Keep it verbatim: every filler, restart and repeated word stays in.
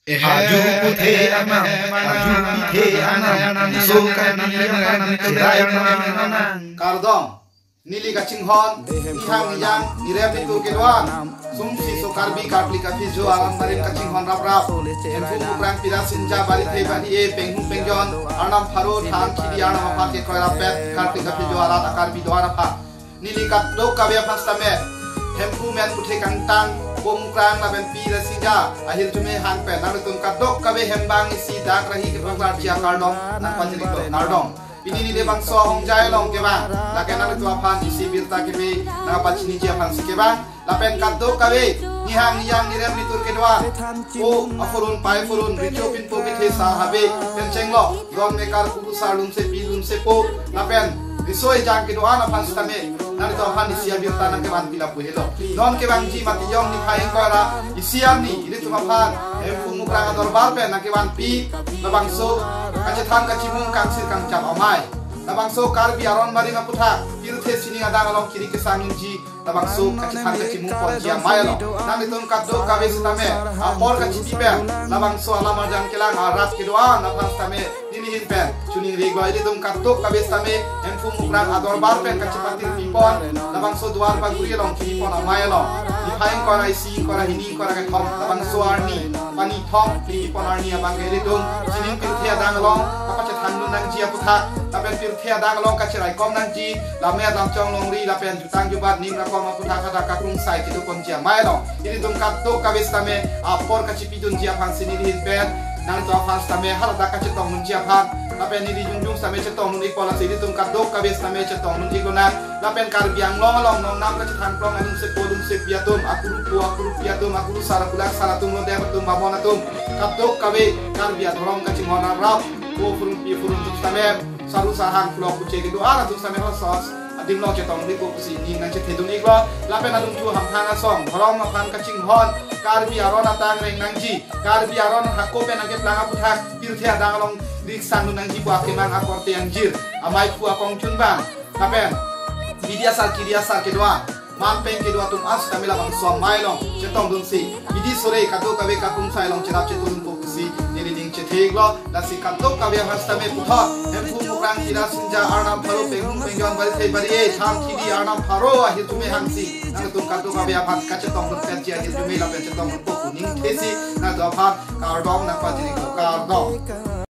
Aju puthe anam, aju pithe anam, so kani anam, cherai anam. Kardom, neli kachinghon, Nihang Niyang, nirem nitur kedo-an. Sumsi so Karbi karkli kaphijo alam barim kachinghon raprap. Hemphu Mukrang Pira Sinja Barithe Bari-e, Penghung Pengjon, Arnam Pharo, Than Khidi Arnam aphan kekroi rapet, karkli kaphijo arat a-Karbi do-an aphan. Neli kadokave aphan sitame, Hemphu men puthe kangtang, Po Mukrang lapen Pira Sinja ahirjume hang pen nanglitum kadokave hem bang isi dak rahi kepaklar ji akardom nangpachini-iklo, kardom. Pini neli bangso ahongjai along kevang, lake nanglitum aphan isi birta keme nangpachiniji aphansi kevang. Lapen kadokave, Nihang Niyang, nirem nitur kedo-an, po aphurun, pai aphurun, Richo Pinpo Kethe Sar Habe, pen chenglo, don mekar kuru sar lumsepi lumsepo, lapen riso ejang kedo-an aphan sitame nanglitum aphan isi abirta nangkevanpi lapu helo. Non kevangji mati jong niphai ingkoi ra isi arni, ilitum aphan Hemphu Mukrang adorbar pen nangkevanpi labangso kachethan kachimung, kangsir kangchap amei. Labangso Karbi aron barim aputhak, pirthe sining adang along kiri kesang nangji labangso kachethan kachimung ponji amei along, nanglitum kadokave sitame apor kachipi pen labangso alam arjan kelang arat kedo-an aphan sitame neli ahin pen choningri-iklo. Ilitum kadokave sitame Hemphu Mukrang adorbar pen kachepatirpi pon labangso Duar Baguri along kiri pon amei along, niphai ingkoi ra isi, ingkoi ra hini, ingkoi ra kethom, labangso arni pani thom, kiri pon arni abang ke ilitum sining pirthe adang along kapachethan dun nangji aputhak, lapen pirthe adang along kacheraikom nangji, lammet lamchong longri lapen jutang jubat ning rakom aputhak hadak kakrungsai kedo ponji amei along, ilitum kadokave sitame apor kachipidunji aphansi neli ahin pen nangtum aphan sitame haladak kachetong dunji aphan, lapen neli jongjong sitame chetong dun-ikpo, lasi ilitum kadokave sitame chetong dun-iklonang. Lapen Karbi Anglong along non nam kachethan plong alumsepo lumsepi atum, akurupo akurupi atum, akurusar akulak sar atum, lodep atum, bamon atum, kadokave Karbi adhorom kachinghon raprap, po aphurun pi aphurun atum sitame, saru sarhang pulok puche kedo-an atum sitame hosos adim along chetong dun-ikpo pusi ning nangchethe dun-iklo. Lapen adung chu hamphang asong dhorom aphan kachinghon, Karbi aron atang reng nangji, Karbi aron hako pen nangkeplang aputhak pirthe adang along riksang dun nangji pu akemang akorte angjir, amei phu akongchunbang, lapen bidi asar kiri asar kedo-an, man peng kedo atum an sitame labangso amei along chetong dunsi, bidi sore kadokave kakrungsai along cherap chetu dunpo pusi neli ning chethe-iklo. Lasi kadokave aphan sitame puthot Hemphu Mukrang Pira Sinja, Arnam Pharo, Penghung Pengjon Barithe Bari-e, Than Khidi Arnam Pharo ahirjume hangsi nanglitum kadokave aphan kachetong dunpetji ahirjume lapen chetong dunpo pu ning thesi nangtum aphan kardom nangpachini-iklo, kardom.